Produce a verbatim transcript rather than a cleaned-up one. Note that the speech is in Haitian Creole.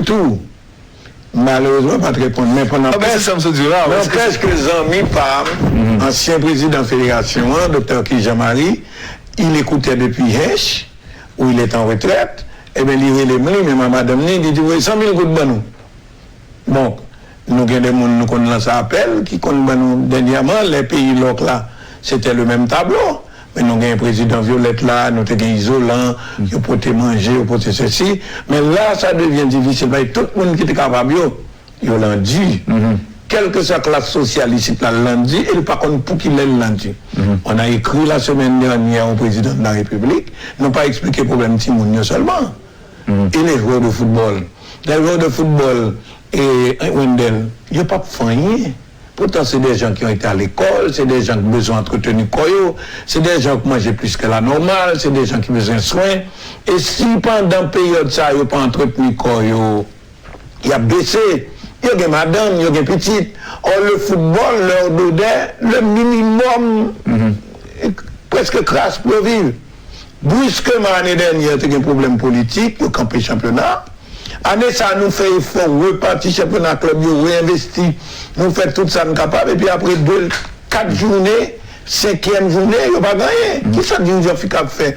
tou. Malerezman, pa t reponn. Men pandan Anben, se sa m sot di w la. N'empêche que zanmi pa m, ansyen prezidan federasyon an, Doktè Oky Jean Marie, il écoutait depuis Hinche, où il est en retraite, ebyen, li rele m, li menm a madanm li, li di, voye san mil goud ban nou. Bon, nou gen de moun nou konn lanse apèl, ki konn ban nou dènyèman, lè peyi lòk la, se te le menm tablo. Men nou gen prezidan Vyolèt la, nou te gen izolan, yo pote manje, yo pote sesi. Men la, sa devyen difisil, paske tout moun ki te kapab yo, yo landi. Kèlkeswa klas sosyal isit la, l landi, e l pa konn pou ki lè l landi. On a écrit la semaine dernière au président de la République, nou pa eksplike pwoblèm timoun yo sèlman. E les joueurs de football. Les joueurs de football, e Wendell, yo p ap fè anyen. Poutan, se de jan ki ont été à l'école, se de jan ki bezwen antreteni kò yo, se de jan ki manje plis ke la nòmal, se de jan ki bezwen swen. E si pandan peryòd sa yo pa antreteni kò yo, y ap bese, yo gen madanm, yo gen pitit. Or, le football leur donnait le minimum, preske kras pou yo viv. Bruskeman, ane dènyè, te gen pwoblèm politik, yo kanpe chanpyona. Ane sa, nou fè efò, repati chanpyona klèb yo, reenvesti. Nou fè tout sa n kapab, epi apre de, kat jounen, senkyèm jounen, yo pa genyen. Kisa dirijan FICA ap fè?